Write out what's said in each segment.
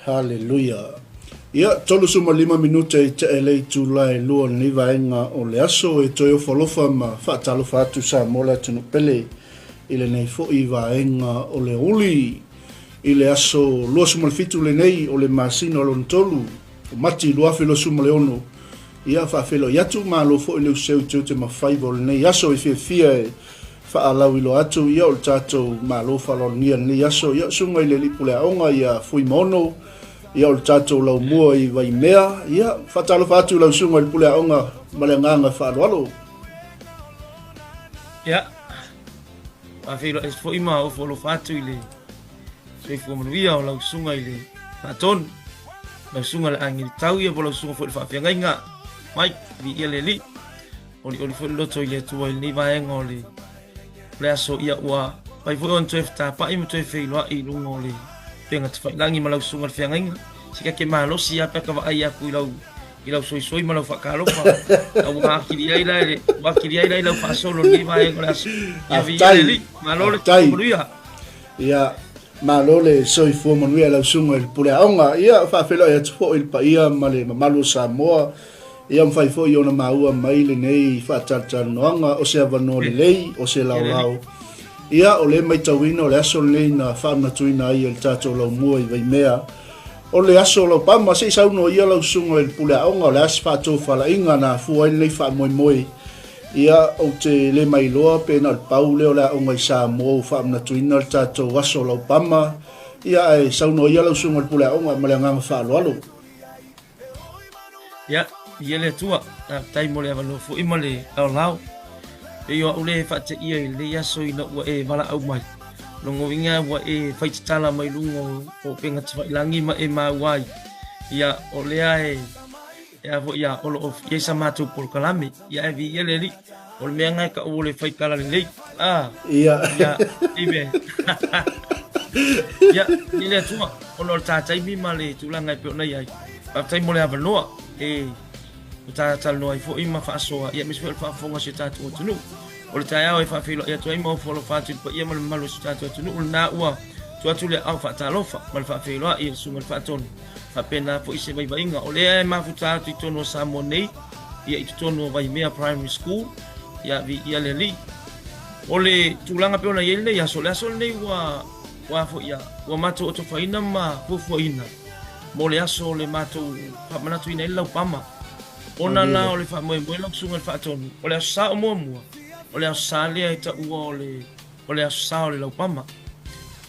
Haleluia. Ia, 35 minute i tea le itula e lua o lenei vaega o le aso e toe ofo alofa ma faatalofa atu Samoa le atunuu pele i lenei foi vaega o le uli i le aso 27 lenei o le masina o lona tolu o Mati 2026. Ia, faafeiloai atu, malo foi le useu i tiute ma faiva o lenei aso e fiafia e faalauiloa atu, ia o le tatou Malo faaaloalogia i lenei aso, ia susuga i le Alii Pule Aoga ia Fuimaono, ia o le tatou laumua i Vaimea, ia faatalofa atu i lau susuga i le Pule Aoga ma le agaga faaaloalo. Ia, faafeiloai foi ma ofo alofa atu i le soifua manuia o lau susuga i le Faatonu, lau susuga i le Agilitau, ia po o lau susuga foi i le Faafeagaiga, Mike, viia le Alii. Olioli foi le loto i le Atua i lenei vaega o le, le aso, ia ua fai foi ona toe fetapa'i ma toe feiloa'i i luga o le upega tafailagi ma lau susuga i le feagaiga. Sika ke malosi lava pe a ka vaai atu i lau i lau soisoi ma lau faatalofa. A ua akili ai la i le ua akili ai la i lau faasolo i lenei vaega o le aso. Ia viia le Alii, malo le Faafetai. manuia. Ia, malo le soifua manuia i lau susuga i le Pule Aoga. Ia, faafeiloai atu foi i le paia ma le mamalu o Samoa. Ia mafai foi ona maua mai lenei faatalatalanoaga o se avanoa lelei, o se laolao. Ia, o lea e matauina o le aso lenei na faamanatuina ai e le tatou laumua i Vaimea, o le aso o Laupama. Se i saunoa ia lau susuga i le Pule Aoga, o le a se faatofalaiga na afua ai lenei faamoemoe? Ia, ou te le mailoa pe na o le pau lea o le aoga i Samoa ua faamanatuina le tatou aso o Laupama. Ia, ae saunoa ia lau susuga i le Pule Aoga ma le agaga faaaloalo. Ia, viia le Atua, faafetai mo le avanoa foi ma le laolao. Pei o au lea e faateia i lenei aso ina ua e valaau mai. Lona uiga ua e fai tatala mai luga o upega tafailagi ma e maua ai. Ia, o lea e, e a foi ia, o lo o i ai sa matou polokalame. Ia, ae viia le Alii. O le mea lena e tau o le faitala lelei. Ah, Ia. ia, amen. Ia, viia le Atua, ona o le ta taimi ma le tulaga e pei ona i ai. Faafetai mo le avanoa e ua ta talanoa ai foi ma faasoa, ia aemaise foi o le faafofoga a si o tatou atunuu. O le taeao e faafeiloai atu ai ma ofo alofa atu i le paia ma le mamalu o si o tatou atunuu, lena ua tuu atu le aao faatalofa ma le faafeiloai i le Susuga i le Faatonu. Faapena foi se vaivaiga o lea e mafuta atu i totonu o Samoa nei, ia i totonu o Vaimea Primary School, ia viia le Alii. O le tulaga pei ona i ai lenei aso, o le aso lenei ua ua foi ia, ua matou otofaina ma fuafuaina mo le aso o le matou faamanatuina ai le laupama. Ona la o le faamoemoe lau Susuga i le Faatonu, o le Aso Sa o muamua, o le Aso Sa lea e taua o le o le Aso Sa o le laupama.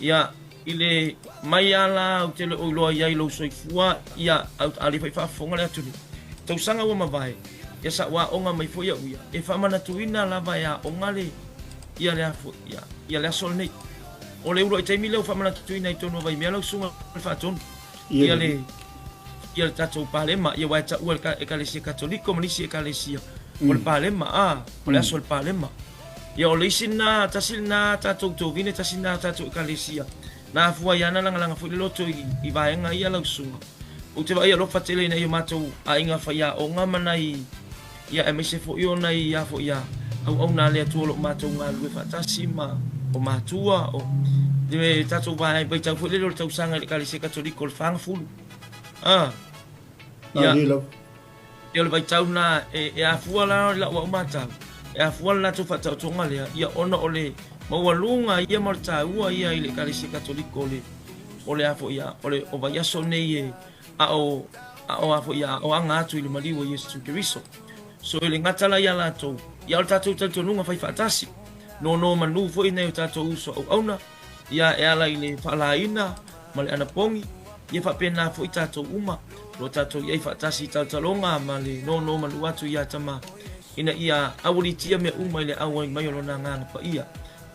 Ia, i le mai a la ou te le o iloa i ai lou soifua, ia, a o lea foi e faafofoga le atunuu. Tausaga ua mavae, ia sa ou aoga mai foi au ia, e faamanatuina lava e aoga le, ia le a foi, ia, ia le aso lenei. O le uluai taimi lea ua faamanatuina i totonu o Vaimea lau Susuga i le Faatonu, ia le, ia le tatou Palema, ia aua e taua e le Ekalesia Katoliko ma nisi Ekalesia, o le Palema, a, o le aso o le Palema. Ia o le isi lena, tasi lena tatou tovine, tasi lena tatou Ekalesia, na afua ai lava na lagalaga foi le loto i, i vaega ia lau susuga. Ou te vaai alofa tele i nai o matou aiga faiaoga ma nai, ia aemaise foi o nai a foi a auauna a le Atua o lo o matou galulue faatasi ma o matua, o le tatou vaitau foi lele o le tausaga i le Ekalesia Katoliko o le 40. A, ia, Ia o le vaitau lena e, e afua la i lau au matau, e afua le latou faataotoga lea, ia ona o le maualuga ia ma le taua ia i le Ekalesia Katoliko o le, o le a foi a, o le o vaiaso nei e a o, a o a foi a, o aga atu i le maliu o Iesu Keriso. So e le gata la ia latou, ia o le tatou talitonuga fai faatasi, nonomanu foi nai o tatou uso auauna, Ia, e ala i le faalaina ma le anapogi, ia faapena foi tatou uma, o lo o tatou i ai faatasi i talotaloga ma le nonomanu atu iā Tama, ina ia aualiitia mea uma i le auai mai o Lona Agaga Paia,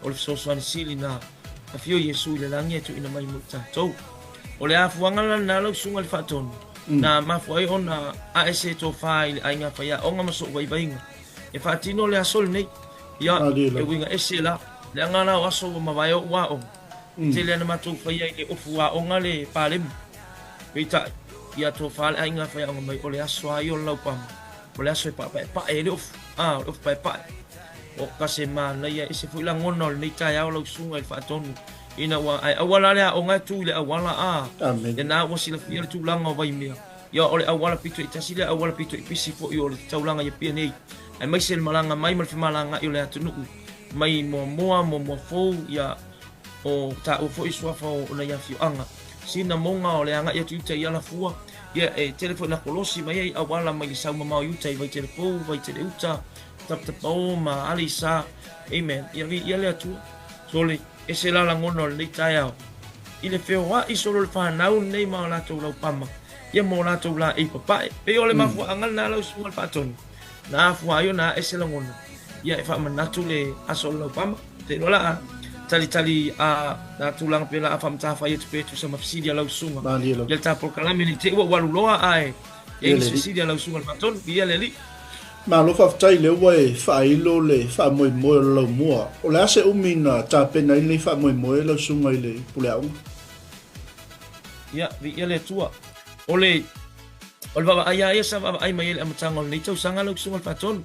o le fesoasoani sili na afio Iesu i le lagi e tuuina mai mo i tatou. O le afuaga la lena lau Susuga i le Faatonu, na mafua ai ona ae se tofa i le aiga faiaoga ma sou vaivaiga e faatino le aso lenei. Ia, e uiga ese la, leaga la o aso ua mavae oʻu aoga, e tele ana matou faia i le ofu aoga le palemu. Peitai, ia tofa le aiga faiaoga mai o le aso a ia o le laupama, o le aso e paapaepae ai le ofu, a, o le ofu paepae. O ka se manaia ese foi lagona o lenei taeao lau susuga i le Faatonu. Ina ua ae auala le aoga e tu i le auala a lena ua silafia le tulaga o Vaimea. Ia o le auala pito i tasi lea auala pito i pisi foi o le taulaga i Apia nei, aemaise le malaga mai ma le femalagaai o le atunuu mai Moamoa, Moamoa Fou, ia o taua foi suafa o nai afioaga. Sina moga o le agai atu i uta i Alafua, ia e tele foi na kolosi mai ai auala mai le sau mamao i uta i Vaitele Fou, Vaitele Uta, Tapatapao ma Aleisa. Amen. Ia viia le Atua. Sole, ese la lagona o lenei taeao i le feoai solo le fanau lenei ma o latou laupama, ia ma o latou laei papae. Pei o le mafuaaga lena lau susuga i le Faatonu, na afua ai ona ae se lagona, ia e faamanatu le aso o le laupama. Te iloa la a talitali a na tulaga pe la a faamatafai atu pe tusa ma fesili a lau susuga. Ia le ta polokalame nei te i ua ua alu loa ae i ai nisi fesili a lau susuga i le Faatonu. Viia le Alii. Malo faafetai lea ua e faailo le faamoemoe o le laumua. O le a se umi na tapena ai lenei faamoemoe lau susuga i le pule aoga? Ia, viia le Atua. O le o le vaavaai lava ia sa vaavaai mai ai i le amataga o lenei tausaga lau susuga i le Faatonu.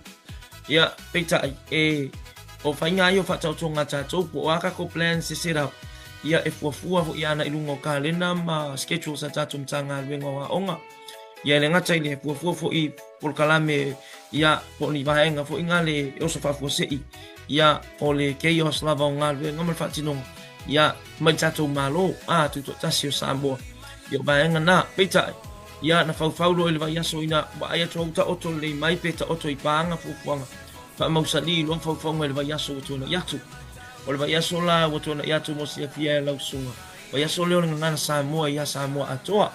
Ia, peitai, e o faiga lava ia o faataotoga a tatou, po o a tatou plans e set up, ia e fuafua foi ana i luga o kalena ma schedules a tatou Matagaluega o Aoga. Ia e le gata i le fuafua foi polokalame ia po o ni vaega foi na le e oso faafuasei ia o le chaos lava o galuega ma le faatinoga ia mai le tatou Malo a tutoatasi o Samoa ia o vaega na. Peitai ia na faufau loa i le vaiaso ina vaai atu au taoto lelei mai pe taoto i paga fuafuaga faamausali loa faufauga i le vaiaso ua tuanai atu. O le vaiaso la ua tuanai atu mo silafia e lau susuga, vaiaso lea o le gagana Samoa ia Samoa atoa.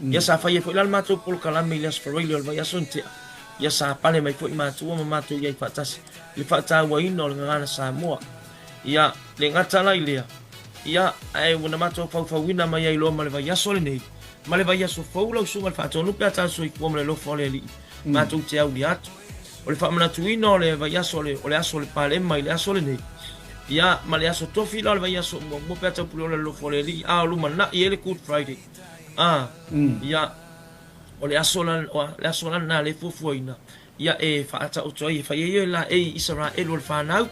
Ia sa faia foi la le matou polokalame i le Aso Faraile o le vaiaso na tea. Ia sa pale mai foi matua ma matou i ai faatasi i le faatauaina o le gagana Samoa. Ia le gata la i lea, ia ae ua na matou faufauina mai ai loa ma le vaiaso lenei, ma le vaiaso fou lau susuga i le Faatonu pe a ta soifua ma le alofa o le Alii, matou te auli atu. O le faamanatuina o le vaiaso o le, o le aso o le Palema i le aso lenei, ia ma le aso tofi la o le vaiaso muamua pe a taupuleola le alofa o le Alii, a o lumanai ai le Good Friday. A, ia, o le aso la, o le aso la lena le fuafuaina, ia e faataoto ai, e fai ai e laei Isaraelu o le fanau,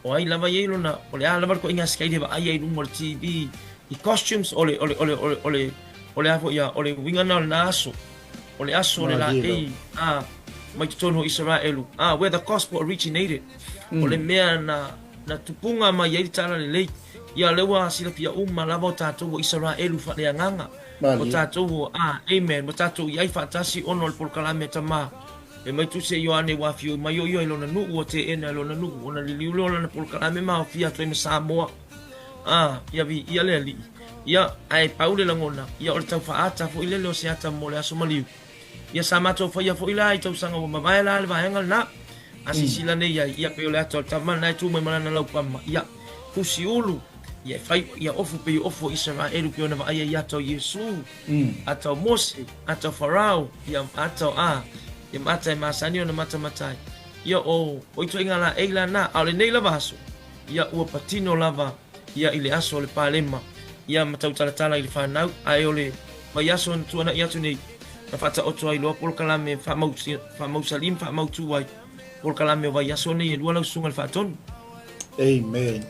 o ai lava i ai lona, o le a lava le ituaiga sikaili e vaai ai i luga o le TV, i costumes, o le, o le, o le, o le, o le, o le a foi ia, o le uiga lena o lena aso, o le aso o le laei, a, mai totonu o Isaraelu, a, where the gospel originated, o le mea na, na tupuga mai ai le talalelei. Ia, lea ua silafia uma lava o tatou ua Isaraelu faaleagaga, o tatou ua, a, amen, ua tatou i ai faatasi ona o le polokalame a Tama. Fai mai Tusi a Ioane ua afio mai o ia i lona nuu, ua teena e lona nuu, ona liliu lea o lana polokalame ma aofia atu ai ma Samoa. A, ia viia le Alii. Ia, ae pau le lagona, ia o le tau faaata foi lele o se ata mo le aso maliu. Ia sa matou faia foi la i tausaga ua mavae la le vaega lena. A sisila nei ai, ia pei o le ata o le tama lena e tu mai ma lana laupama, ia, fusi ulu, ia e fai, ia ofu pei o ofu o Isaraelu pei ona vaai ai i ata o Iesu, ata o Mose, ata o Farao, ia ata o a, ia ma ata e masani ona matamata ai. Ia o, o ituaiga laei la na, a o lenei lava aso, ia ua patino lava ia i le aso o le Palema, ia ma tautalatala i le fanau, ae o le vaiaso na tuanai atu nei, na faataoto ai loa polokalame faamausali ma faamautu ai polokalame o vaiaso nei e lua lau susuga i le Faatonu. Amen.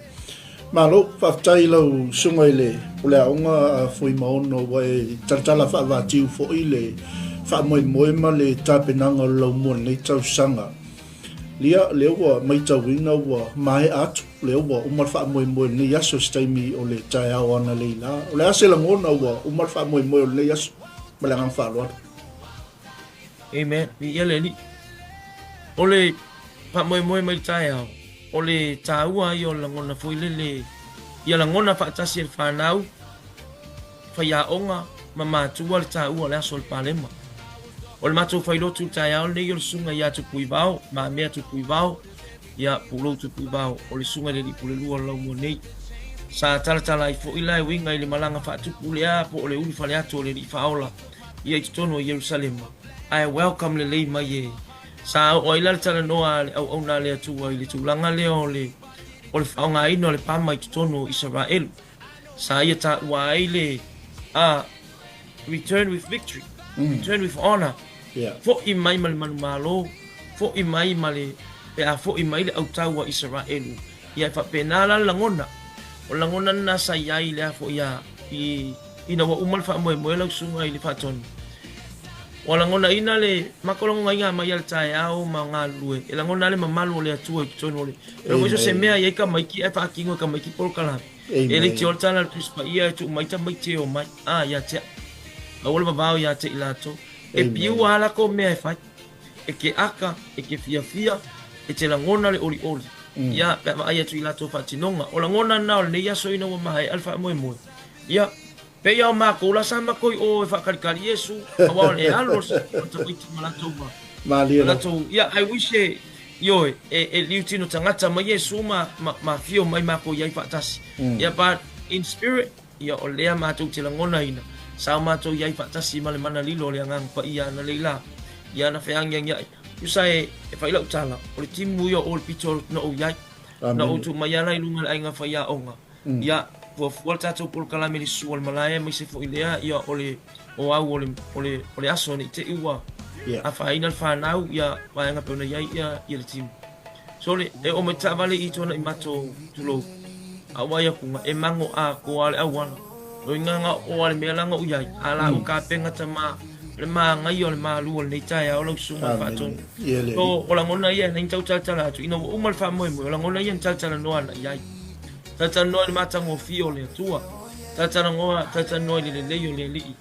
Malo, faafetai i lau susuga i le pule aoga a Fuimaono ua e talatala faavatiu foi le faamoemoe ma le tapenaga o le laumua i lenei tausaga. Lia, lea ua matauina ua maea atu, lea ua uma le faamoemoe o lenei aso i se taimi o le taeao analeila. O le a se lagona ua uma le faamoemoe o lenei aso? Ma le agaga faaaloalo. Amen. Viia le Alii. O le faamoemoe mai le taeao, o le taua ia o le lagona foi lele, ia lagona faatasi e le fanau, faiaoga ma matua le taua o le aso o le Palema. O le matou failotu i le taeao lenei o le susuga ia Tupuivao, Mamea Tupuivao, ia Pulou Tupuivao, o le susuga i le alii pulelua o le laumua nei. Sa talatala ai foi la e uiga i le malaga faatupu lea po o le ulufale atu o le Alii Faaola ia i totonu o Ierusalema, ae welcome lelei mai e. Sa oo ai la le talanoa a le auauna a le Atua i le tulaga lea o le o le faaaogaina o le pama i totonu o Isaraelu. Sa ia taua ai le a return with victory, return with honor, foi mai ma le manumalo, foi mai ma le, pe a foi mai le autau a Isaraelu. Ia e faapena la le lagona. O le lagona lena sa i ai lea foi a i ina ua uma le faamoemoe lau susuga i le Faatonu. Ua lagonaina le matou lagonaina mai a le taeao ma galulue, e lagona le mamalu o le Atua i totonu o le E foi so se mea i ai tamaiti ae faatino e tamaiti polokalame. E le tio le tala a le Tusi Paia e tuu mai tamaiti e omai, a ia te au. Aua le vavao ia te i latou. E piu a latou mea e fai. E te aka, e te fiafia, e te lagona le olioli. Ia, pe a vaai atu i latou faatinoga. O lagona na o lenei aso ina ua maea le faamoemoe. Ia, pei lava o matou la sa matou i o e faatalitali Iesu, aua o le alo o tamaiti ma latou ma Malie lava. latou, ia, I wish e, ioe, e, e liutino tagata mai Iesu ma, ma, ma afio mai matou i ai faatasi. Ia, but in spirit, ia, o lea matou te lagonaina, sa o matou i ai faatasi ma le mana lilo o le Agaga Paia analeila la, ia na feagiagiai. Tusa e, e fai lau tala, o le timu ia o le pito na ou i ai. Na ou tuu mai ala i luga i le aiga faiaoga. Ia, fuafua le tatou polokalame i le susu o le malae aemaise foi lea, ia, o le o au o le, o le, o le aso ne i te i ua afaina le fanau, ia, vaega pei ona i ai, ia, ia le timu. Sole, e oo mai taavale i tuanai matou, tulou, a ou vaai atu, e mago atoa le auala. Lona uiga o a le mea la na ou i ai, a la ua tapena tama le manaia o le malu o lenei taeao lau susuga i le Faatonu. So, o lagona ia na tautalatala atu, ina ua uma le faamoemoe, o lagona ia na talatalanoa ana i ai. Talatalanoa i le matagofie o le Atua, talatalanoa, talatalanoa i le lelei o le Alii,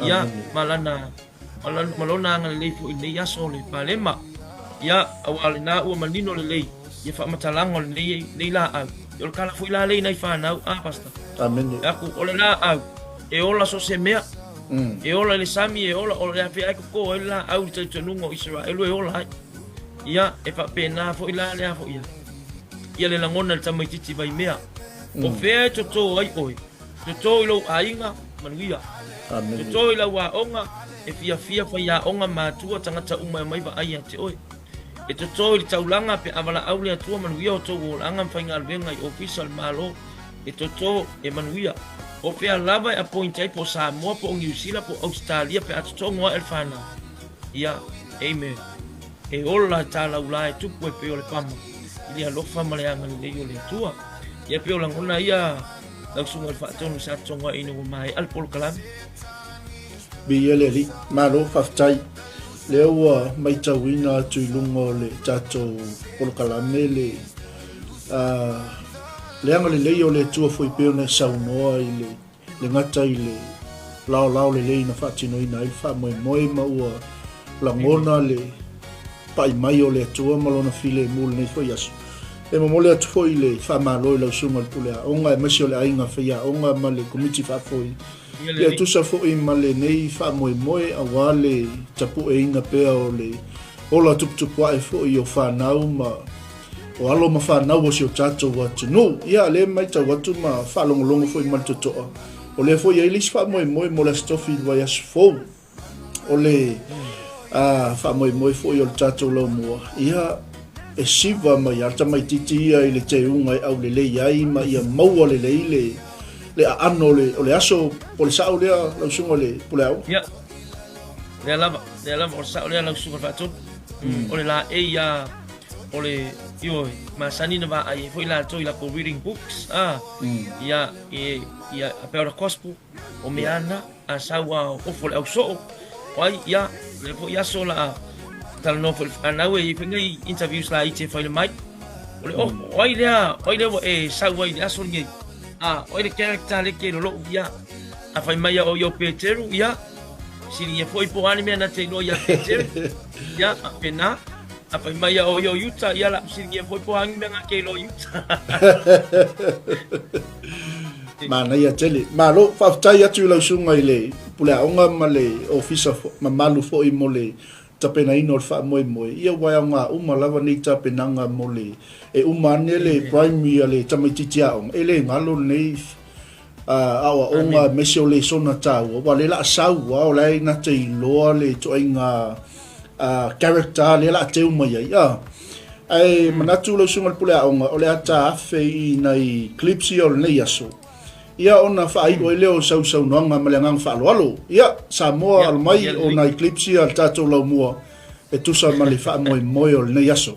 ia, ma lana, ma lona agalelei foi i lenei aso o le Palema. Ia, aua o lena ua manino lelei ia faamatalaga o lenei, lenei laau. Ia o le tala foi la lea i nai fanau, a Pastor? Amene. E aku, o le laau, e ola so se mea. E ola i le sami, e ola, o le afea e koko ai le laau i le talitonuga o Isaraelu e ola ai. Ia, e faapena foi la lea foi ia. Ia le lagona i le tamaitiiti Vaimea. O fea e totō ai oe? Totō i lou aiga, manuia. Totō i lau aoga, e fiafia faiaoga matua tagata uma e omai vaai ia te oe. E totō i le taulaga pe a valaau le Atua manuia o tou olaga ma faigaluega i ofisa o le Malo. E totō, e manuia. O fea lava e appoint ai po o Samoa po o Niu Sila po o Ausetalia pe a totogo ae le fanau. Ia, amen. E ola e tālaulā e tupu e pei o le pama i le alofa ma le agalelei o le Atua. Ia pei o lagona ia lau susuga i le Faatonu sa totogo ai ina ua maea le polokalame. Viia le Alii. Malo, faafetai. Lea ua maitauina atu i luga o le tatou polokalame le uh, le agalelei o le Atua foi pei ona e saunoa i le, le gata i le laolao lelei na faatinoina ai le faamoemoe ma ua lagona le pai mai o le Atua ma lona filemu i lenei foi aso. E momoli atu foi le faamalo i lau susuga i le pule aoga aemaise o le aiga faiaoga ma le komiti faafoe ia e tusa foi ma lenei faamoemoe aua le tapueina pea o le ola tuputupuae foi o fanau ma o alo ma fanau o si o tatou atunuu. Ia, lea e matau atu ma faalogologo foi ma le totoa, o lea foi e i ai le isi faamoemoe mo le Aso Tofi i le vaiaso fou. O le faamoemoe foi o le tatou laumua, ia, e siva mai lava le tamaitiiti ia i le teuga e aulelei ai ma ia maua lelei le, le aano o le, o le aso, po o le sao lea lau susuga i le pule aoga? Ia, lea lava, lea lava, o le sao lea lau susuga i le Faatonu. O le laei lava o le, ioe, masani na vaai ai foi latou i latou reading books, a, ia, e, ia, about a gospel, o mea ana, a sau a ofo le ausoo, o ai, ia, lea foi aso la a talanoa foi le fanau e i ai foi nai interviews laiti e fai le mai, o le, oh, o ai lea, o ai lea ua e sau ai i le aso lenei, a, o ai le character lea e te lolo'u, ia, a fai mai a o ia o Peteru, ia, siligia foi po o a ni mea na te iloa ia Peteru, ia, faapena. A fai mai a o ia o Utah, ia la fesiligia foi po o a ni mea na te iloa i Utah. Manaia tele. Malo, faafetai atu i lau susuga i le pule aoga ma le ofisa mamalu foi mo le tapenaina o le faamoemoe. Ia ua e aoga uma lava nei tapenaga mo le e uma ane le primary a le tamaitiiti aoga, e le galo lenei aoaoga aemaise o lesona taua, aua o lea o le a sau lava, o la e na te iloa le ituaiga character lea o le a teu mai ai. Ae manatu lau susuga i le pule aoga, o le a taafe i nai clips ia o lenei aso, ia ona faaiu ai lea o sau saunoaga ma le agaga faaaloalo. Ia, Samoa alo mai o nai clips ia a le tatou laumua e tusa ma le faamoemoe o lenei aso.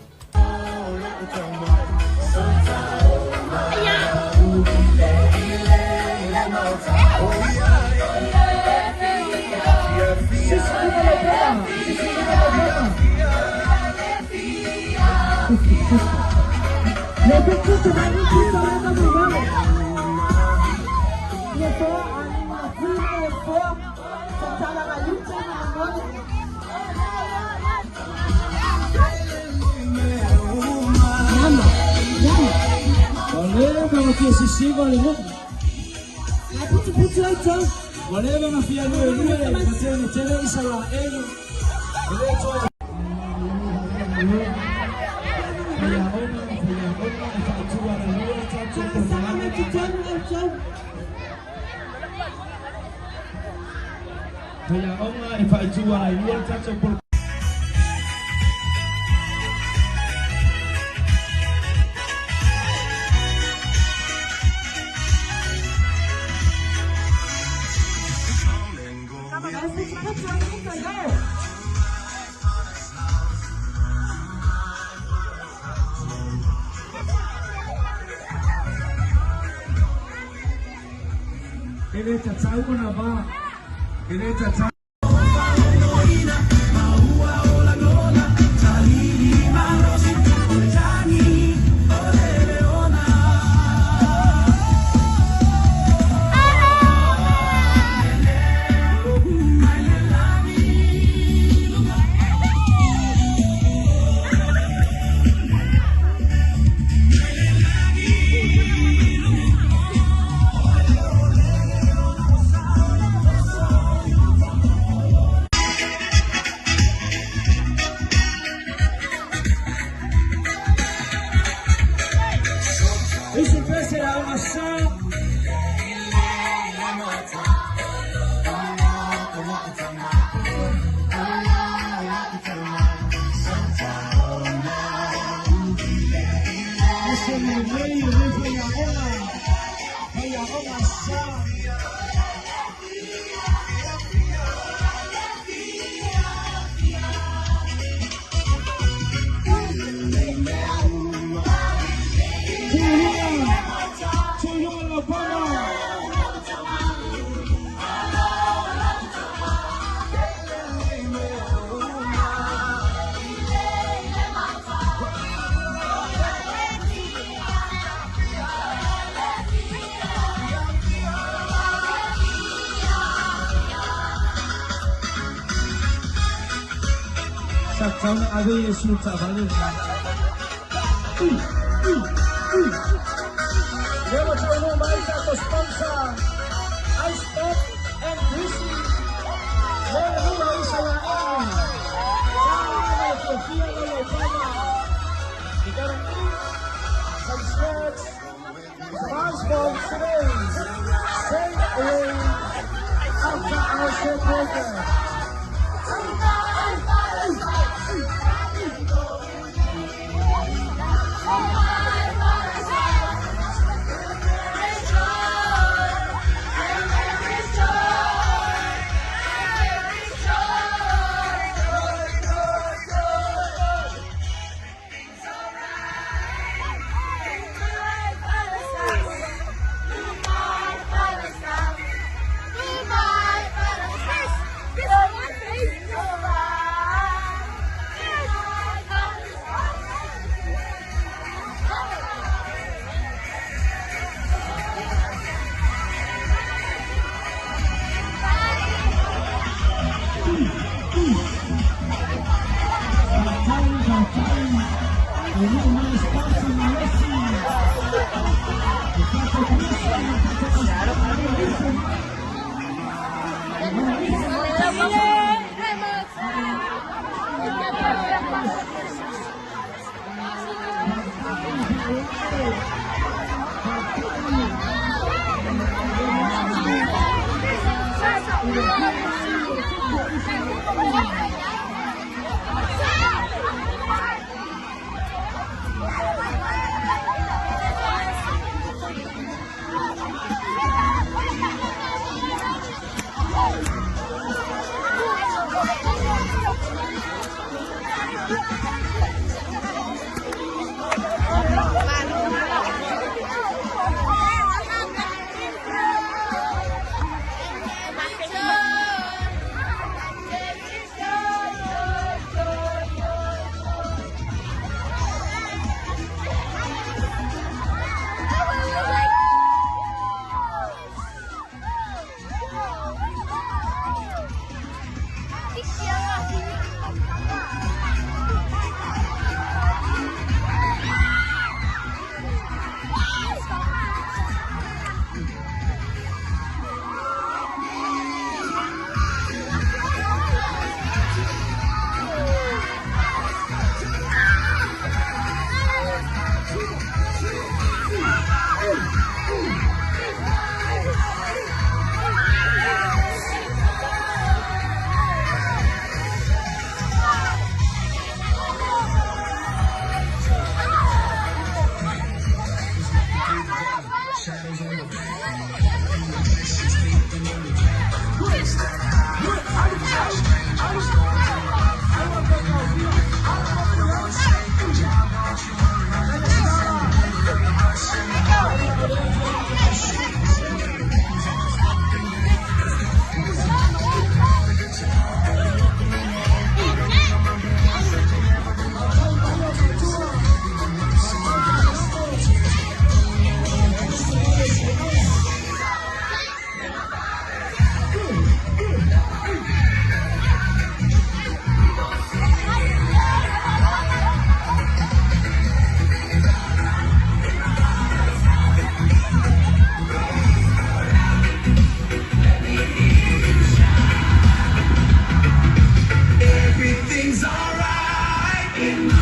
Everything's alright in my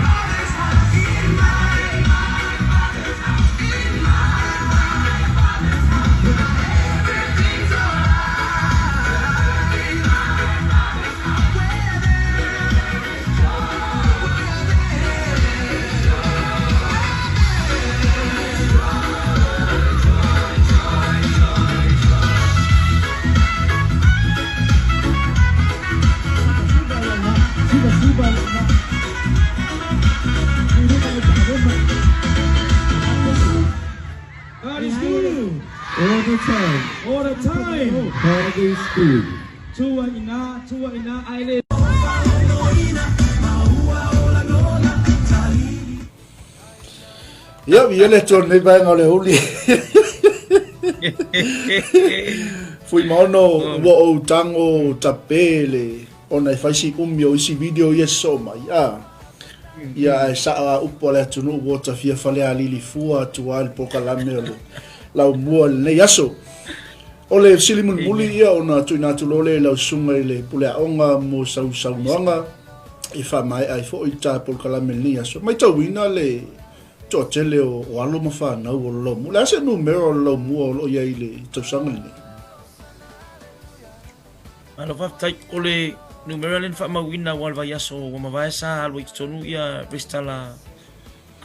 father's house. In my father's house. In my father's house. Everything's alright in my father's house. Where there is joy, where there is God is good All the time. all the time. God is good. Tua ina, tua ina, aile. Ia, ia le atua lenei vaega o le uli. Fuimaono ua ou tago tape le ona e fai si umi o isi video ia sosoo mai a. Ia ae sao a upu a le atunuu ua ota fia falealili fua atu a i le polokalame o le laumua i lenei aso. O le fesili mulimuli ia ona tuuina atu loa lea i lau susuga i le pule aoga mo sau saunoaga e faamaea ai foi le ta polokalame i lenei aso. Matauina le toatele o, o alo ma fanau o le laumua. O le a se numera o le laumua o lo o i ai i le tausaga lenei? Malo faafetai. O le numera lea na faamauina aua le vaiaso ua mavae sa alu ai i totonu ia resitala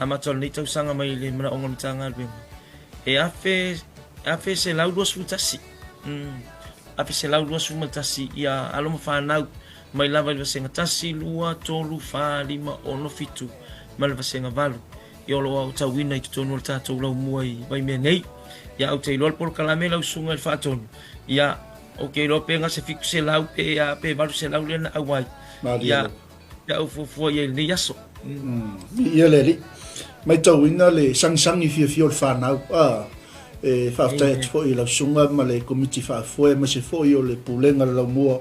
amata o lenei tausaga mai le manaoga o le Matagaluega. E 1121. 1121 ia alo ma fanau mai lava i le vasega 1, 2, 3, 4, 5, 6, 7 ma le vasega 8. Ia o lo o aotauina i totonu o le tatou laumua i Vaimea nei. Ia ou te iloa le polokalame lau susuga i le Faatonu. Ia ou te iloa pe gase 700 pe a pe 800 lea na auai. Ia pe au fuafua i ai i lenei aso. Ia le alii. Maitauina le sagisagi fiafia o le fanau. A, e faafetai atu foi i lau susuga ma le Komiti Faafoe aemaise foi o le Pulega o le Laumua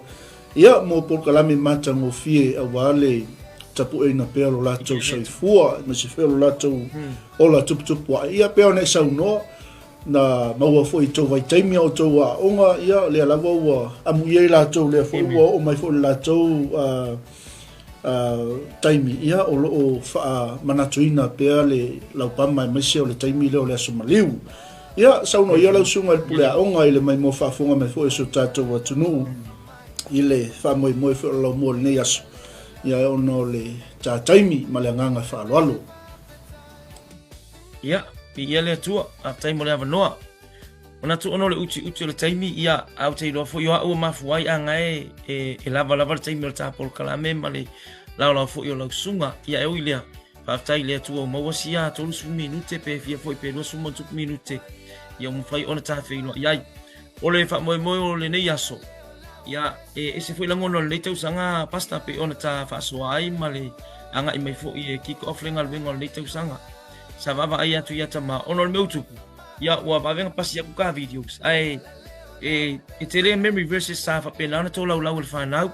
Ia, mo polokalame matagofie aua le tapueina pea o lo latou soifua, aemaise foi o lo latou ola tuputupu ae. Ia, pei ona e saunoa, na maua foi i tou vaitaimi a o tou aoga, ia, lea lava ua amuia i latou, lea foi ua oo mai foi i le latou taimi, ia, o lo o faamanatuina pea le laupama aemaise o le taimi lea o le Aso Maliu. Ia, saunoa ia lau susuga i le pule aoga i le maimoa faafofoga mai foi o si o tatou atunuu i le faamoemoe foi o le laumua o lenei aso, ia ona o le ta taimi ma le agaga faaaloalo. Ia, viia le Atua, faafetai mo le avanoa. Manatu ona o le utiuti o le taimi, ia, ae ou te iloa foi o au e mafua ai aga e, e, e lava lava le taimi o le ta polokalame ma le laolao foi o lau susuga. Ia, e ui lea, Faafetai i le Atua ua maua sia 30 minute pe fia foi pe 20 ma tupu minute ia ua mafai ona tafeiloai ai. O le faamoemoe o lenei aso, ia e ese foi lagona o lenei tausaga Pastor pei ona ta faasoa ai ma le agai mai foi e kick off le galuega o lenei tausaga. Sa vaavaai atu ia tama ona o le mea ua tupu, ia ua vave ona pasi aku ka videos ae e, e tele memory verses sa faapena ona tolaulau e le fanau.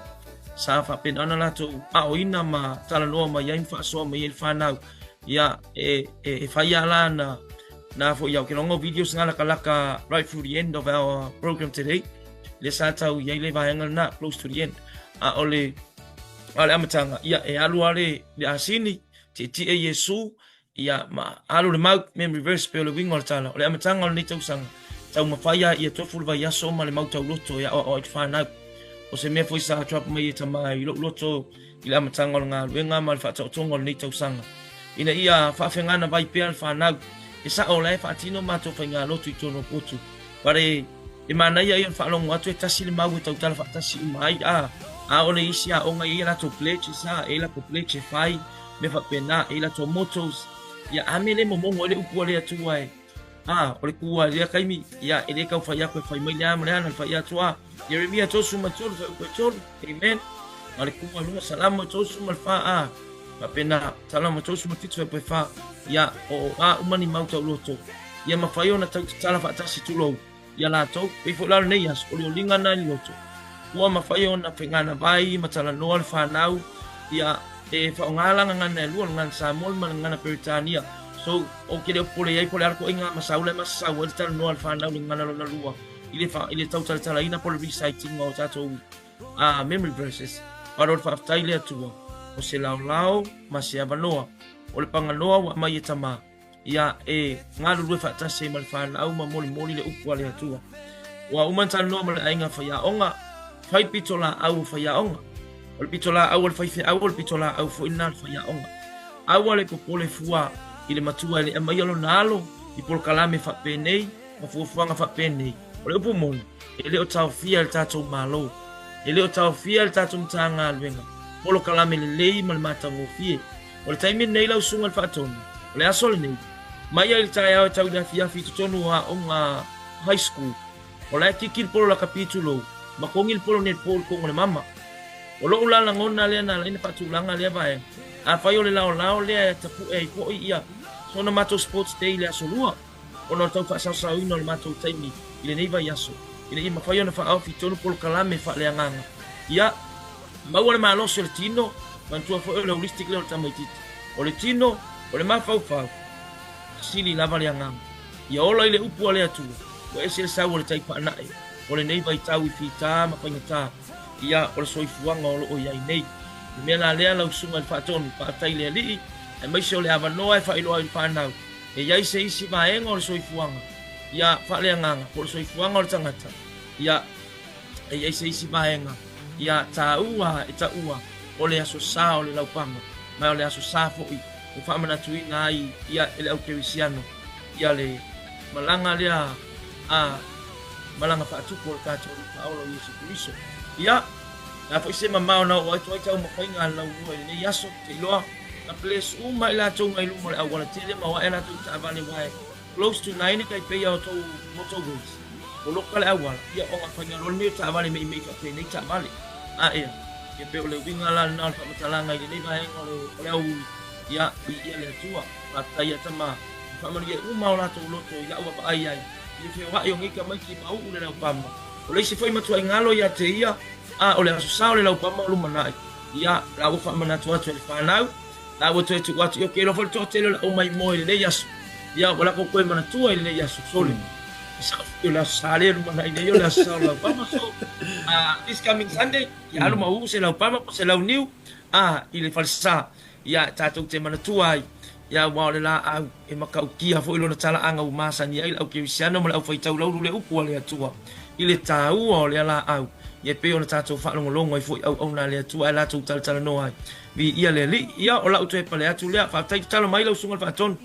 Sa faapena ona latou aoina ma talanoa mai ai ma faasoa mai ai le fanau. Ia, e, e, e fai a la na, na foi au ke longo videos nga lakalaka right through the end of our program today. Le sa tau i ai le vaega na close to the end. A o le, a le amataga, ia, e alu a le, le asini, tietie Iesu, Ia, ma alu le mau, memory verse, pei o le uiga o le tala, o le amataga o lenei tausaga, taumafai a ia tofu le vaiaso ma le mau tauloto e aoao ai le fanau. O se mea foi sa drop mai e Tama i lou loto i le amataga o le galuega ma le faataotoga o lenei tausaga, ina ia faafegana vai pea le fanau. E sao o la e faatino matou faigalotu i totonu o potu, but e, e manaia ia o le faalogo atu e tasi le mau e tautala faatasi uma ai, a, a o le isi aoga e i ai a latou pledges, a, e i ai latou pledge e fai, mea faapena, e i latou mottos, ia, a mea le momono ai le upu a le Atua e, a, o le kū a lea taimi, ia, e le tau fai atu e fai mai le a ma le a, na fai atu a, Ieremia 33 fuaiupu e 3, amen, a le kū a luga, Salamo 34, a, faapena, Salamo 37 fuaiupu e 4, ia, o a uma ni mau tauloto, ia mafai ona tau tatala faatasi tulou, i a latou, pei foi la o lenei aso, o le oliga na i le loto, ua mafai ona faigana vai ma talanoa le fanau, ia, e faaaoga la gagana e lua, le gagana Samoa ma le gagana Peretania. So, ou te le o popole i ai po o le a le ituaiga masaula e masasau ai le talanoa a le fanau i le gagana lona lua, i le, i le tautalatalaina po o le reciting o tatou memory verses. Malo le faafetai i le Atua, o se laolao ma se avanoa, o le paganoa ua aumai e Tama, ia e galulue faatasi ai ma le fanau ma molimoli le upu a le Atua. Ua uma ona talanoa ma le aiga faiaoga, fai pitolaau o faiaoga. O le pitolaau a le faifeau, o le pitolaau foi lena a le faiaoga. Aua le popole fua i le matua e le aumaia lona alo i polokalame faapenei ma fuafuaga faapenei. O le upu moni, e le o taofia e le tatou Malo, e le o taofia e le tatou Matagaluega polokalame lelei ma le matagofie. O le taimi lenei lau Susuga i le Faatonu, o le aso lenei, mai ai i le taeao e tau i le afiafi i totonu o aoga high school, o la e kiki le polo lakapi tulou, ma kogi le polo netball i kogo o le mama. O lou la lagona lea na ala ai ona faatulaga lea vaega, afai o le laolao lea e tapue ai foi ia sona matou sports day i le aso Lua, ona o le tau faasaosaoina o le matou taimi i lenei vaiaso, ina ia mafai ona faaofi tonu polokalame faaleagaga. Ia, maua le malosi o le tino, manatua foi o le holistic lea o le tamaitiiti. O le tino, o le mafaufau, sili lava le agaga. Ia ola i le upu a le Atua, ua ese le sau o le tai paanae o lenei vaitau i fita ma faigata, ia, o le soifuaga o lo o i ai nei. O le mea la lea lau Susuga i le Faatonu, faafetai i le Alii, aemaise o le avanoa e faailoa ai i le fanau, E i ai se isi vaega o le soifuaga, ia, faaleagaga, po o le soifuaga o le tagata, ia, e i ai se isi vaega, ia, taua e taua o le Aso Sa o le Laupama, ma o le Aso Sa foi e faamanatuina ai, ia, e le au kerisiano, ia, le malaga lea a malaga faatupu o le tatou Alii Faaola o Iesu Keriso. Ia, o le a foi se mamao na oo atu ai taumafaiga a le laumua i lenei aso, ou te iloa, Na bless uma i latou mai luma o le auala tele ma o ae latou taavale wae close to naine tai pei a tou motorways poloka le auala ia ona faiga loa lenei o taavale meimei faapenei taavale a ea ia pei o le uiga la lena o le faamatalaga i lenei vaega o le o le aoauli ia viia le Atua faafetai ia tama e faamanuia uma o latou loto i la'u vaavaai ai i le feoai o nei tamaiti ma uu le laupama o le isi foi matuai galo ia te ia a o le aso sa o le laupama o lumanai Ia, la ua faamanatu atu e le fanau, la ua toe tuu atu, ia ou te iloa foi le toatele o le au maimoa i lenei aso. Ia, ua latou toe manatua i lenei aso, sole. E sao foi o le aso sa lea e lumanai nei o le aso sa o Laupama. So, this coming Sunday, ia alu ma uu se laupama po o se launiu, i le falesa. Ia, tatou te manatua ai, ia aua o le laau e matautia foi lona talaaga ua masani ai le au kerisiano ma le au faitau laulu le upu a le Atua i le taua o lea laau, ia e pei ona tatou faalogologo ai foi auauna a le Atua ae latou talatalanoa ai. Viia le Alii. Ia, o lau toe pale atu lea. Faafetai tatalo mai lau Susuga i le Faatonu.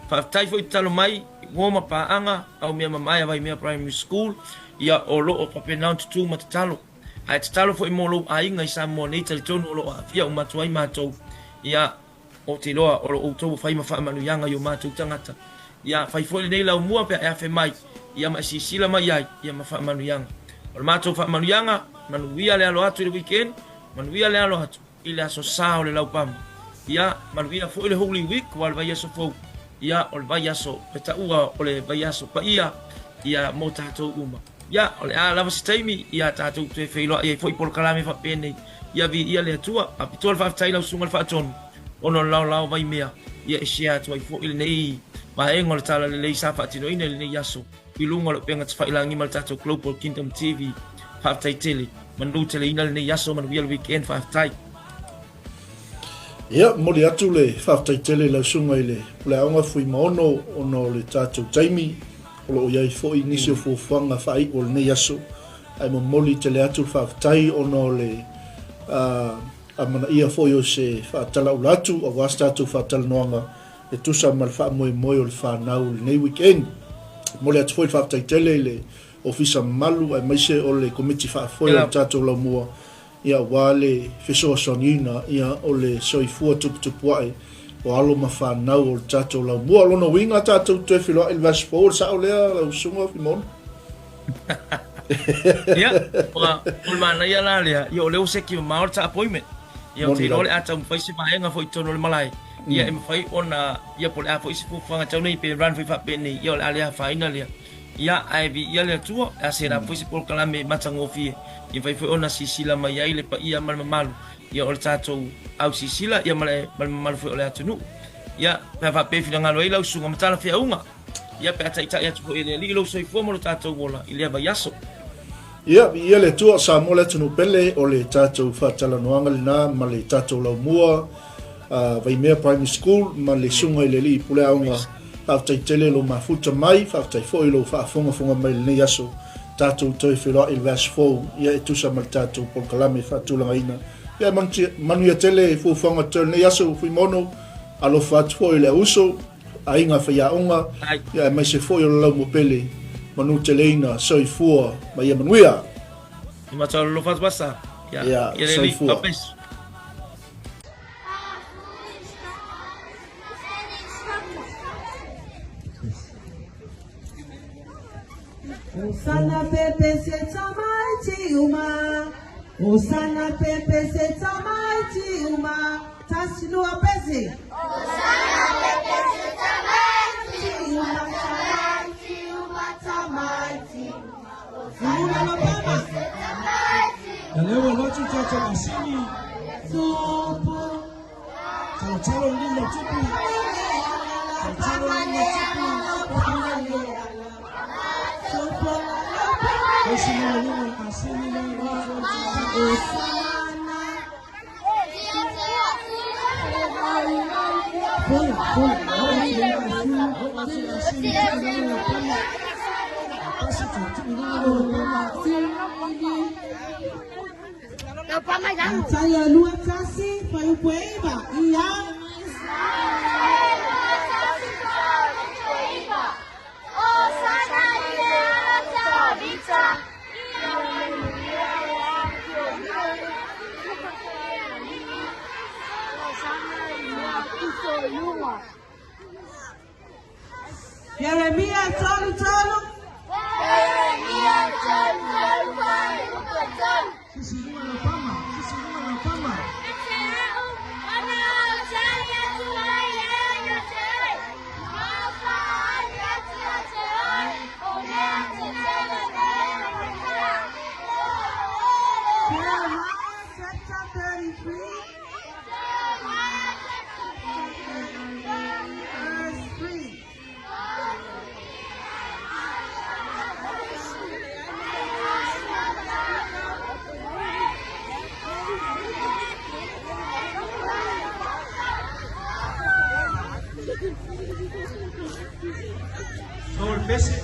Faafetai foi tatalo mai i uo ma paaga au mea mamae a Vaimea Primary School, ia o lo o faapena ona tutu ma tatalo. Ae tatalo foi mo lou aiga i Samoa nei, talitonu o lo o aafia uma atu ai matou. Ia, ou te iloa o lo outou ua fai ma faamanuiaga i o matou tagata. Ia, fai foi lenei laumua pe a e afe mai, ia ma e sisila mai ai, ia ma faamanuiaga. O le matou faamanuiaga, manuia le alo atu i le weekend, manuia le alo atu. I le aso Sa o le Laupama. Ia, manuia foi le Holy Week aua o le vaiaso fou, ia, o le vaiaso e taua o le vaiaso paia, ia, mo tatou uma. Ia, o le a lava se taimi, ia, tatou toe feiloai ai foi i polokalame faapenei. Ia, viia le Atua. Faapitoa le faafetai i lau Susuga i le Faatonu, ona o le laolao vaimea, ia, e share atu ai foi lenei vaega o le Talalelei sa faatinoina i lenei aso. I luga o le upega tafailagi ma le tatou Global Kingdom TV. Faafetai tele. Manu teleina lenei aso, manuia le weekend, faafetai. Ia, momoli atu le faafetai tele i lau susuga i le Pule Aoga Fuimaono ona o le tatou taimi, o lo o i ai foi nisi o fuafuaga faaiu o lenei aso, ae momoli tele atu le faafetai ona o le amanaia foi o se faatalaula atu aua se tatou faatalanoaga e tusa ma le faamoemoe o le fanau i lenei weekend. Momoli atu foi le faafetai tele i le Ofisa mamalu aemaise o le Komiti Faafoe o le tatou Laumua ia aua le fesoasoaniina ia o le soifua tuputupuae o alo ma fanau o le tatou Laumua. O lona uiga tatou te toe feiloai i le vaiaso fou, o le sao lea lau Susuga Fuimaono? Ia, o le manaia la lea, ia o lea ua seki mamao le ta appointment. Ia ou te iloa o le a taumafai se vaega foi i totonu o le malae, ia e mafai ona, ia po o le a foi se fuafuaga tau nei pe run foi faapenei, ia o le a le afaina lea. Ia, ae viia le Atua, e a sela foi se polokalame matagofie, ia mafai foi ona sisila mai ai le paia ma le mamalu, ia o le tatou au sisila, ia ma le mamalu foi o le atunuu. Ia, pe a faapea e finagalo ai lau susuga ma talafeauga, ia pe a taitai atu foi e le Alii lou soifua ma lo tatou ola i lea vaiaso. Ia, viia le Atua, Samoa le atunuu pele, o le tatou faatalanoaga lena ma le tatou laumua, Vaimea Primary School ma le Susuga i le Alii Pule Aoga. Faafetai tele lou mafuta mai, faafetai foi lou faafogafoga mai i lenei aso. Tatou toe feiloai i le vaiaso fou, ia e tusa ma le tatou polokalame faatulagaina. Ia manuia tele fuafuaga totoe o lenei aso, Fuimaono, alofa atu foi i le auuso, aiga faiaoga, ia aemaise foi o le laumua pele, manuteleina, soifua ma ia manuia. Alofa atu Pasta. Ia, soifua. Osana pepe se tamaiti uma. Osana pepe se tamaiti uma. Tasi lua pese. Osana pepe se tamaiti uma. Tamaiti uma tamaiti uma. Osana pepe se tamaiti uma. Ia lea ua alu atu le tatou masini. Tupu. Talotalo i lima o tupu. Talotalo i lima o tupu. Osi lima lima le masini lea alu atu ai le tatou. Fola, fola. Ao atu le masini, ao atu le masini, tuu i lalo le pama. Pasi tuu, tuu i luga le pama. Matayo lua tasi, fuaiupu e iva, ia. Ieremia tolu tolu. Ieremia tolu tolu fuaiupu e tolu. Sisi i luga le pama, sisi i luga le pama. Jeremiah chapter 33, verse 3. Sol pese.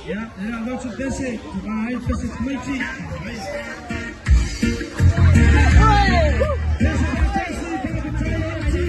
Ia, ia, lotu pese, ai pese tamaiti. Pese tasi, pese tasi.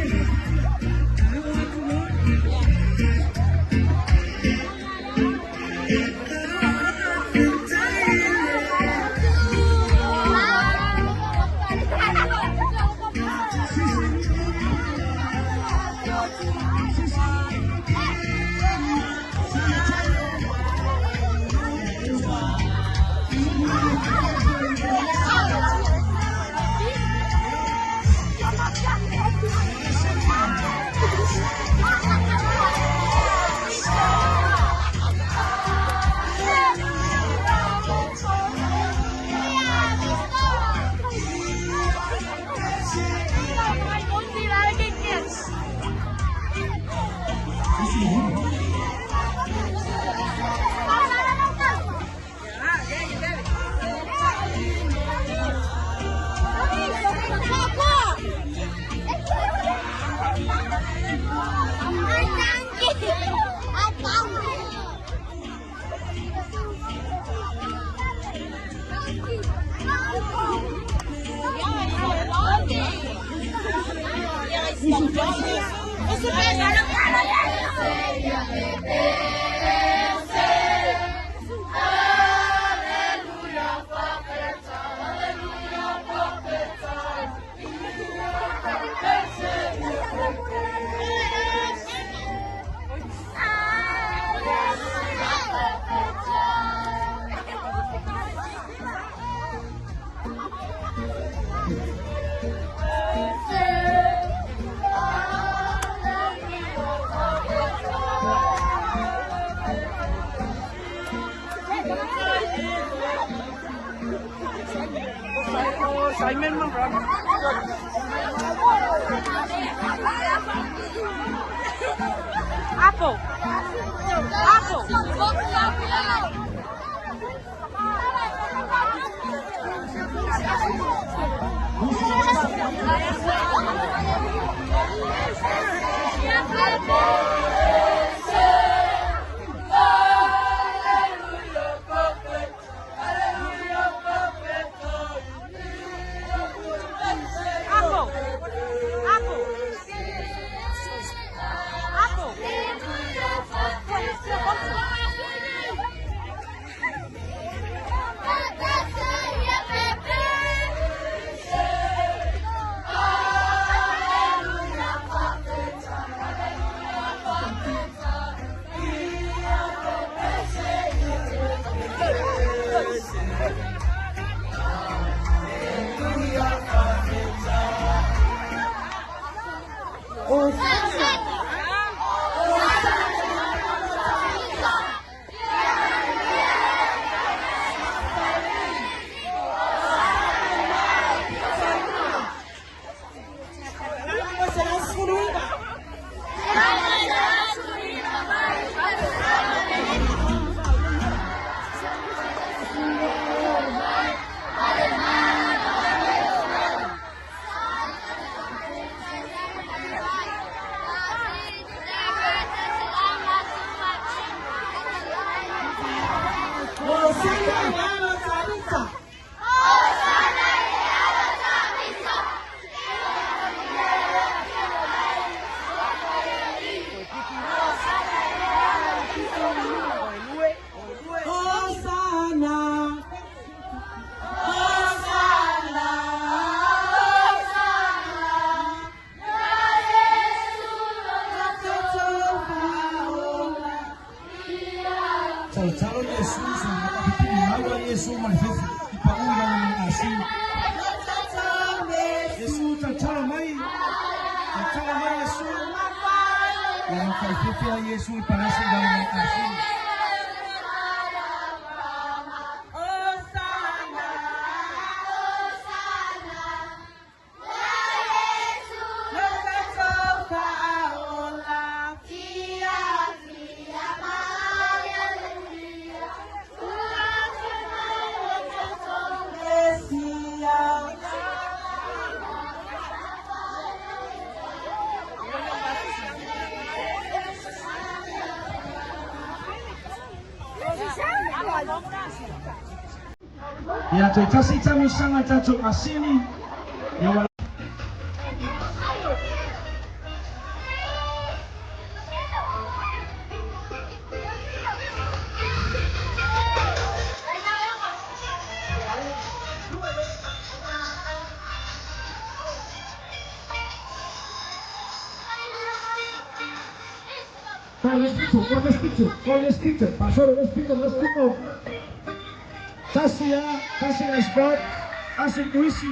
Apple. Apple. Apple. Apple. Apple. Hosanna. Hosanna. Talotalo Iesu sa makapipili maua Iesu ma le fefu i paʻu i lalo mai asini. Iesu talotalo mai, talotalo mai Iesu. Ia makaifefe a Iesu i palasi i lalo mai asini. Ia toe tasi tamisaga tatou asini ia ua. Con l'espito, pasoro l'espito, l'espito. Tasi a, tasi a sport, asi kuisi.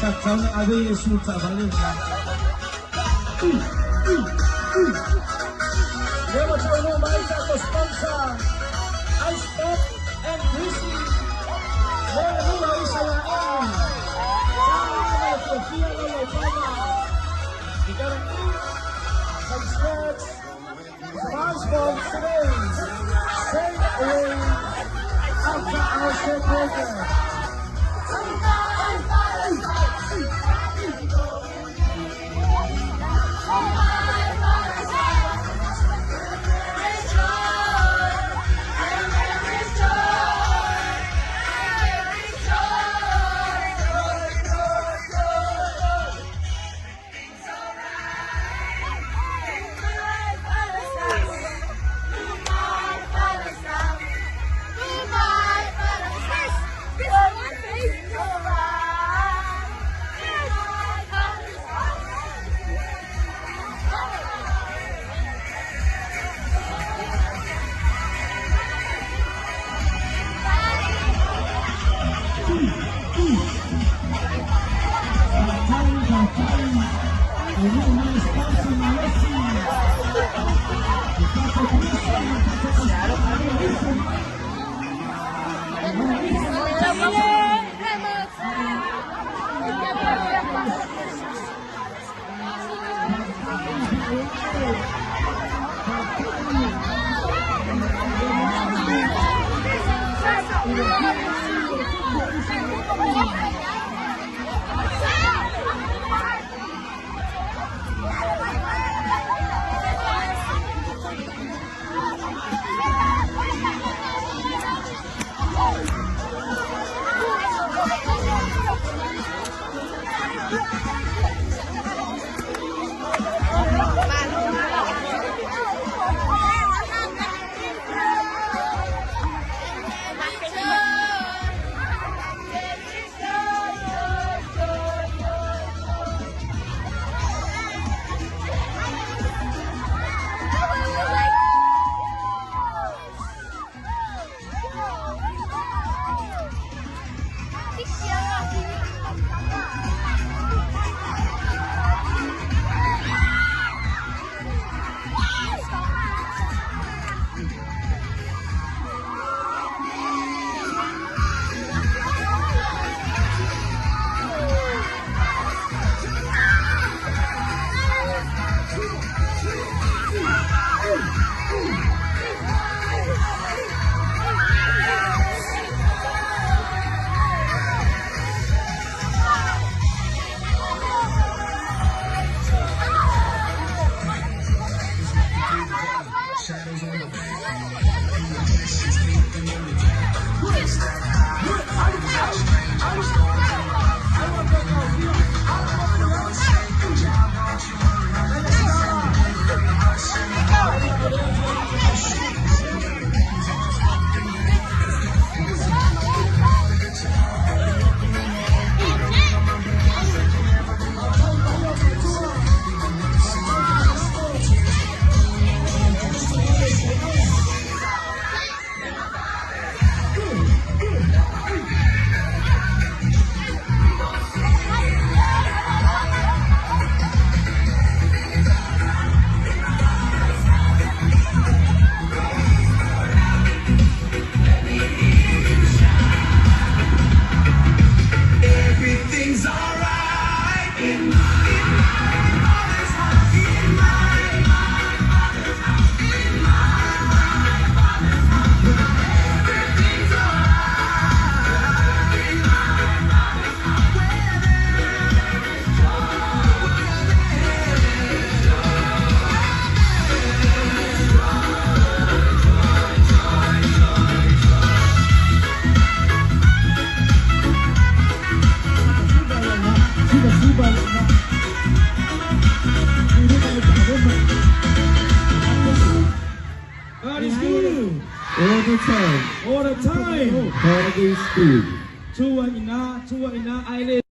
Sa tatau ona ave Iesu i le taavale lena. Lea ua taunuu mai tatou sponsor Ice Pop and Greasy mo le nuu o Isalaela. Sa ma le fiafia lau laufaga. You gotta eat some snacks, some ice pops today. Straight away after our show program. God is good. All the time. All the time. God is good. Tua ina, tua ina, aile.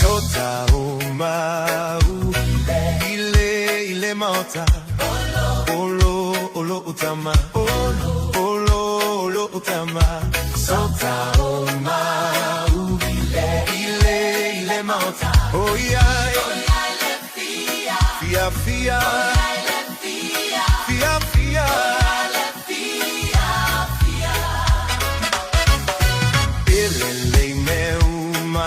Sota o mau ile ile maota Olo olo utama Olo olo olo utama Sota o mau ile ile maota Oh yeah Fia fia Fia fia Ile le me uma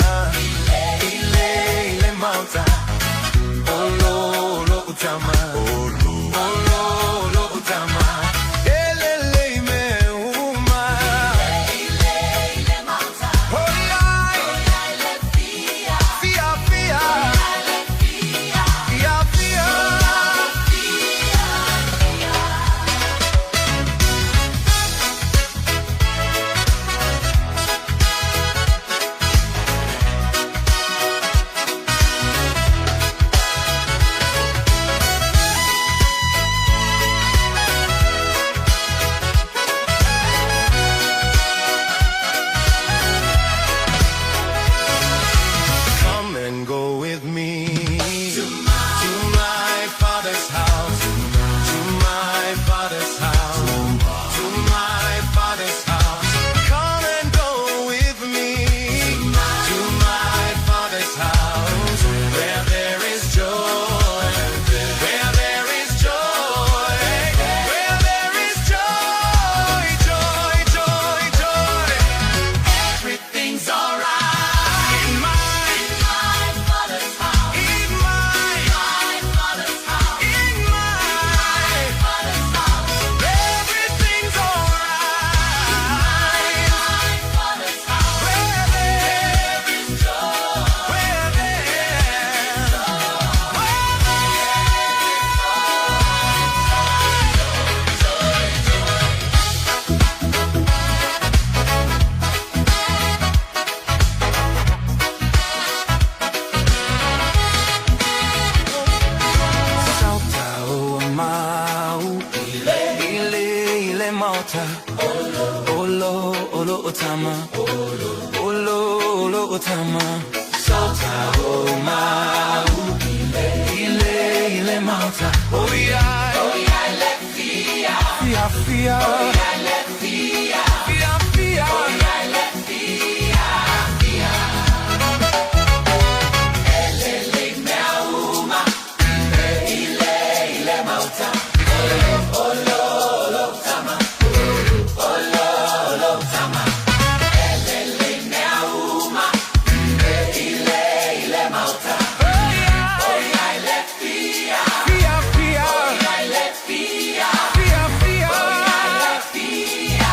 Ile ile maota Olo olo utama Olo olo olo utama Elele me uma Oh yeah Fia fia Fia fia Come and go with me to my father's house, to my father's house, to my father's house. Come and go with me to my father's house, where there is joy, where there is joy, where there is joy, joy, joy, joy. Everything's alright in my in my, in my, everything's alright. Where there is joy, where there, where Sauta o mau ile ile mauta Olo olo otama Olo olo otama Sauta o mau ile ile mauta Oh yeah Oh yeah le fia Fia fia Oh yeah le fia Fia fia Oh yeah le fia fia Fia fia Oh yeah le fia Fia fia Oh yeah le fia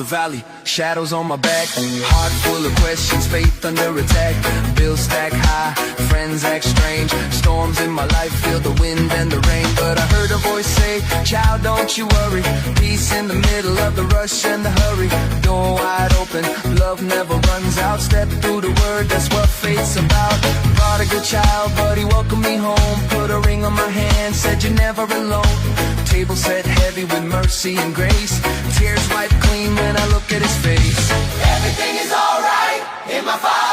valley, shadows on my back. Heart full of questions, faith under attack. Bills stack high, friends act strange. Storms in my life, feel the wind and the rain. But I heard a voice say, Child, don't you worry. Peace in the middle of the rush and the hurry. Door wide open, love never runs out. Step through the word, that's what faith's about. Prodigal child, but he welcomed me home. Put a ring on my hand, said you're never alone. Table set heavy with mercy and grace. Tears wiped clean when I look at his face. Everything is alright in my father's